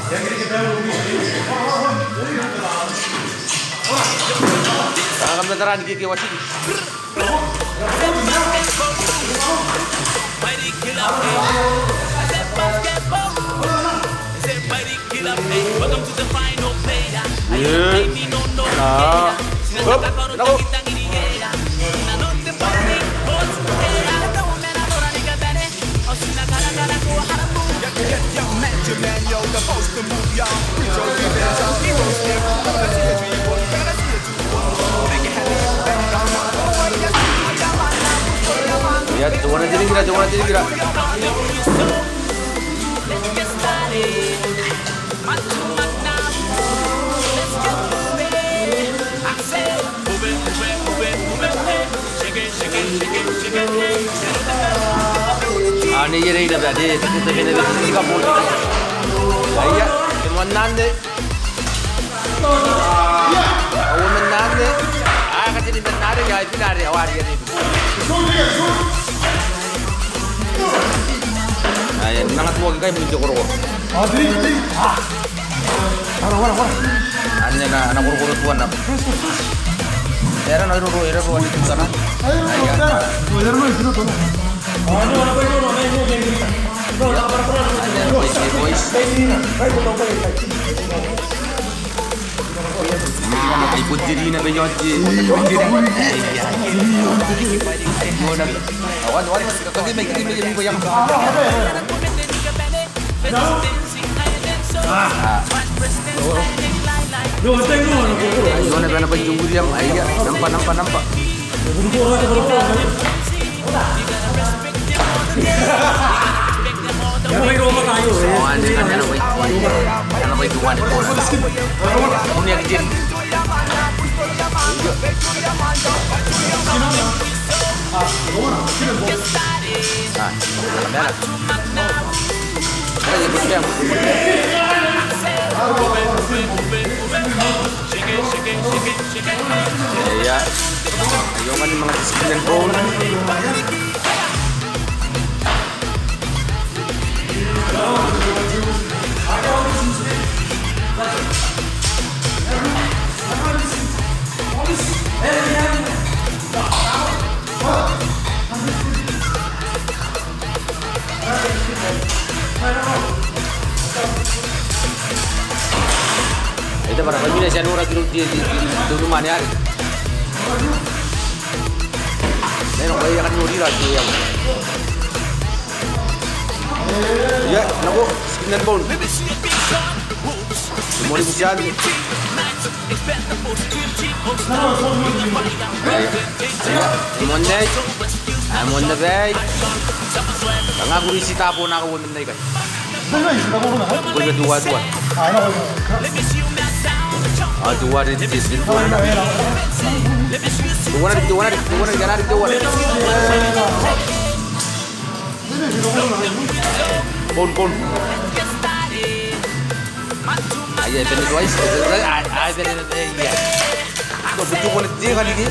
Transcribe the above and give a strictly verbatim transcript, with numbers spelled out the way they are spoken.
Aa, kam na tara ni kekewatiki. Welcome to the final player. Aa. Hop. Nako. Ia, teuana te ringira, teuana te ringira. Aa, nei ierei naba, te, te, te, te, te, te, te, te, te, te, aia, te moan anne. Au moan anne. Aa, kateniman are, ia, e bina are, au are, ia, nei. Aia, nanga tuoaki ngkai mwin te korokoro. Anne ana, ana korokoro tuana. Era na iroro, era ro, ani tutana. Aia. Anne, boys, boys. Ai, bon te ri naba i aon te. Ai, bon te ri. Ai, bon te ri. Awan, awan, kakake mai, kakake mai, kakake mai. Aa. Aio naba ana bwai te William, aia, namba, namba, namba. Ao anne ngkanne ana bwai, ana bwai teuana. Kuneaki te ri. Aa, ana bwai. Ia. Aio ngkanne manga te skin and bone. Ai tabara, bwa imwina ti a nora kirou te, te, te, te unimwane are. Nai nako, e a kan norira te, e a. Ia, nako, skin and bone. Te mori butian. Ai, ai, ai, moan naba. Ai, moan naba. Kanga kuri ti tabo nako uoman aikai. Kuri ma tuatua. Ao tuare te, te, te, tuare. Tuare, tuare, tuare, tuare, tuare. Bon, bon. Ai, ai, bene tuai, ai, ai, bene, bene, ia. Ko butu ko ne te kani ke.